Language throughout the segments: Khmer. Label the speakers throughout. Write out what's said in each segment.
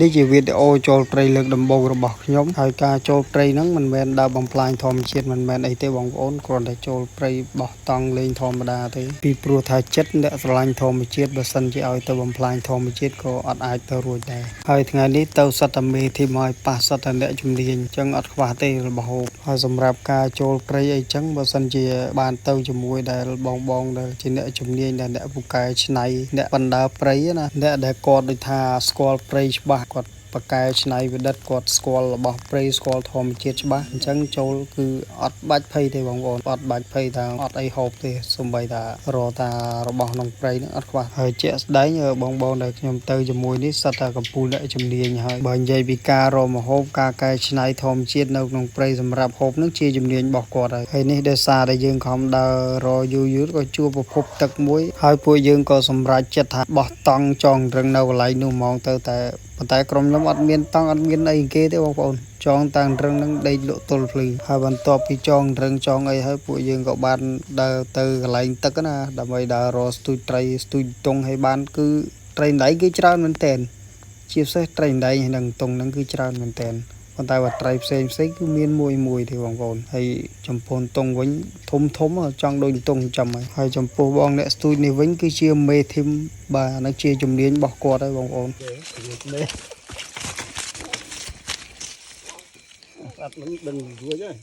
Speaker 1: នេះជាវីដេអូចូលព្រៃលើកដំបូងរបស់ខ្ញុំហើយការចូលព្រៃហ្នឹងមិនមែនដើរបំផ្លាញធម្មជាតិមិនមែនអីទេបងប្អូនគ្រាន់តែចូលព្រៃបោះតង់លេងធម្មតាទេពីព្រោះថាចិត្តអ្នកស្រឡាញ់ធម្មជាតិបើសិនជាឲ្យទៅបំផ្លាញធម្មជាតិក៏អត់អាចទៅរួចដែរហើយថ្ងៃនេះទៅសត្វតែមេធីមឲ្យប៉ះសត្វតែអ្នកជំនាញអញ្ចឹងអត់ខ្វះទេរបស់ហូបហើយសម្រាប់ការចូលព្រៃអីចឹងបើសិនជាបានទៅជាមួយដែលបងបងដែលជាអ្នកជំនាញដែលអ្នកពូកែឆ្នៃអ្នកបណ្ដើព្រៃណាអ្នកដែលគាត់ដូចថាស្គាល់ព្រៃច្បាស់គាត់បកែឆ្នៃវិដិតគាត់ស្គាល់របស់ព្រៃស្គាល់ធម្មជាតិច្បាស់អញ្ចឹងចូលគឺអត់បាច់ភ័យទេបងប្អូនអត់បាច់ភ័យថាអត់អីហូបទេសំបីថារកតារបស់ក្នុងព្រៃហ្នឹងអត់ខ្វះហើយជាក់ស្ដែងបងបងដែលខ្ញុំទៅជាមួយនេះសិតតែកំពូលអ្នកជំនាញហើយបើនិយាយពីការរកម្ហូបការកែច្នៃធម្មជាតិនៅក្នុងព្រៃសម្រាប់ហូបហ្នឹងជាជំនាញរបស់គាត់ហើយហើយនេះដោយសារតែយើងខំដើររកយូរយូរក៏ជួបប្រភពទឹកមួយហើយពួកយើងក៏សម្រេចចិត្តថាបោះតង់ចងរឹងនៅកន្លែងនោះហ្មងទៅតែប៉ុន្តែក្រុមខ្ញុំអត់មានតង់អត់មានអីគេទេបងប្អូនចងតាំងរឹងនឹងដេកលក់ទល់ភ្លឺហើយបន្ទាប់ពីចងរឹងចងអីហើយពួកយើងក៏បានដើរទៅកន្លែងទឹកណាដើម្បីដើររកស្ទូចត្រីស្ទូចតុងឲ្យបានគឺត្រីដៃគឺច្រើនមែនទែនជាពិសេសត្រីដៃនិងតុងហ្នឹងគឺច្រើនមែនទែនប៉ុន្តែបើត្រីផ្សេងផ្សេងគឺមានមួយមួយទេបងប្អូនហើយចំពោះតុងវិញធំធំចង់ដូចតុងចាំហើយហើយចំពោះបងអ្នកស្ទូចនេះវិញគឺជាមេធីមបាទហ្នឹងជាជំនាញរបស់គាត់ហើយបងប្អូន
Speaker 2: នេះអត់នឹងដឹងរួចហើយ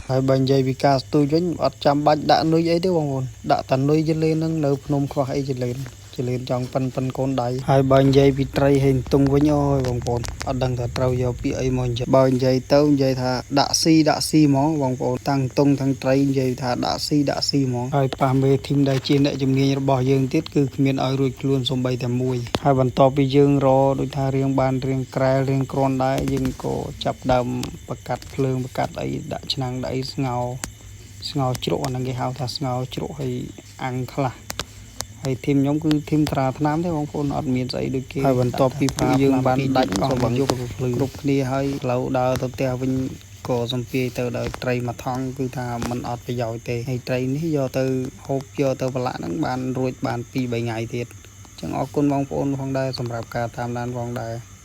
Speaker 1: ហើយបើនិយាយពីការស្ទូចវិញអត់ចាំបាច់ដាក់នុយអីទេបងប្អូនដាក់តែនុយចលេនហ្នឹងនៅភ្នំខ្វះអីចលេនចលេនចង់ប៉ិនប៉ិនកូនដៃហើយបើនិយាយពីត្រីហើយតុងវិញអូយបងប្អូនអត់ដឹងថាត្រូវយកពីអីមកនិយាយបើនិយាយទៅនិយាយថាដាក់ស៊ីដាក់ស៊ីហ្មងបងប្អូនតាំងតុងទាំងត្រីនិយាយថាដាក់ស៊ីដាក់ស៊ីហ្មងហើយប៉ះមេធីមដែលជាអ្នកជំនាញរបស់យើងទៀតគឺគ្មានឲ្យរួចខ្លួនសំបីតែមួយហើយបន្ទាប់ពីយើងរដូចថារៀងបានរៀងក្រែលរៀងគ្រាន់ដែរយើងក៏ចាប់ដើមបកាត់ភ្លើងបកាត់អីដាក់ឆ្នាំងដាក់អីស្ងោរស្ងោរជ្រក់អាហ្នឹងគេហៅថាស្ងោរជ្រក់ហើយអាំងខ្លះហើយធីមខ្ញុំគឺធីមត្រាថ្នាំទេបងប្អូនអត់មានស្អីដូចគេហើយបន្ទាប់ពីពួកយើងបានដាច់អស់មកយកគ្រប់គ្នាហើយផ្លូវដើរទៅផ្ទះវិញក៏សំពាយទៅដោយត្រីមួយថង់គឺថាมันអត់ប្រយោជន៍ទេហើយត្រីនេះយកទៅហូបយកទៅប្រឡាក់ហ្នឹងបានរួចបាន2 3ថ្ងៃទៀតចឹងអរគុណបងប្អូនផងដែរសម្រាប់ការតាមដានផងដែរ។